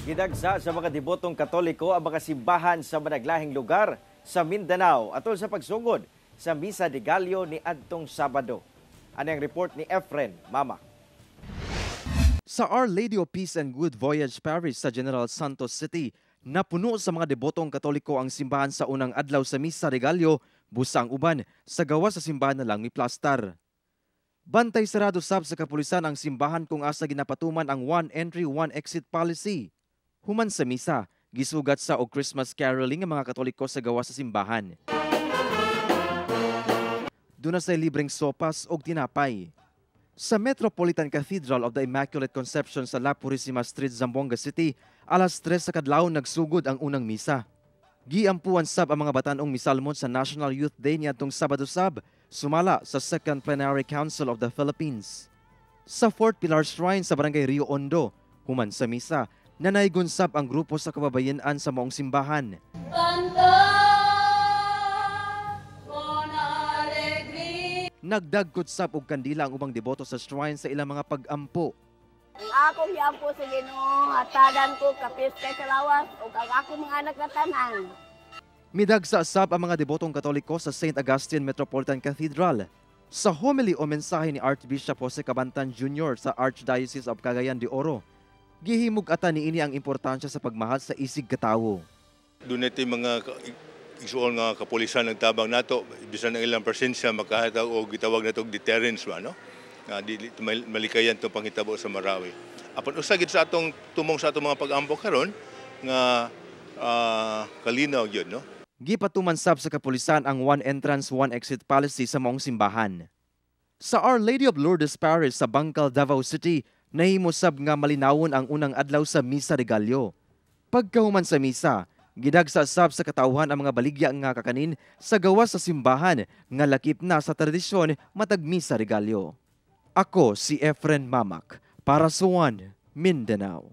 Gidagsa sa mga debotong Katoliko ang mga simbahan sa managlahing lugar sa Mindanao atol sa pagsugod sa Misa de Gallo ni adtong Sabado. Ani ang report ni Efren Mama. Sa Our Lady of Peace and Good Voyage Parish sa General Santos City, napuno sa mga debotong Katoliko ang simbahan sa unang adlaw sa Misa de Gallo, busa ang uban sa gawas sa simbahan na lang miplastar. Bantay sarado sab sa kapulisan ang simbahan kung asa ginapatuman ang one entry, one exit policy. Human sa misa, gisugat sa og Christmas caroling ang mga Katoliko sa gawas sa simbahan. Duna say libreng sopas og tinapay. Sa Metropolitan Cathedral of the Immaculate Conception sa La Purisima Street, Zamboanga City, alas 3 sa kadlawon nagsugod ang unang misa. Giampuan sab ang mga batan-ong misalmon sa National Youth Day niadtong Sabado sab, sumala sa Second Plenary Council of the Philippines. Sa Fort Pilar Shrine sa Barangay Rio Hondo, human sa misa, nanaygon sab ang grupo sa kababayen-an sa maong simbahan. Con alegría. Nagdagkot sab og kandila ang ubang deboto sa shrine sa ilang mga pag-ampo. Ang akong giampo sa Ginoo, hatagan ko kapis kay sa lawas ug ang akong mga anak na tanan. Midagsa sab ang mga debotong Katoliko sa St. Augustine Metropolitan Cathedral. Sa homily o mensahe ni Archbishop Jose Cabantan Jr. sa Archdiocese of Cagayan de Oro, gihimug-atan niini ang importansya sa pagmahal sa isig katawo. Duna tay mga igsuon nga kapulisan nagtabang nato, bisan ang ilang presensya makahatag og gitawag nato og deterrence ba, no, nga dili malikayan tong panghitabo sa Marawi. Apan usa gid sa atong tumong sa atong mga pag-ampo karon nga kalinaw gyud, no. Gipatuman sab sa kapulisan ang one entrance, one exit policy sa maong simbahan. Sa Our Lady of Lourdes Parish sa Bangkal, Davao City, nahimo sab nga malinawon ang unang adlaw sa Misa de Gallo. Pagkahuman sa misa, gidagsa sab sa katawhan ang mga baligya nga kakanin sa gawas sa simbahan nga lakip na sa tradisyon matag Misa de Gallo. Ako si Efren Mamak para sa One Mindanao.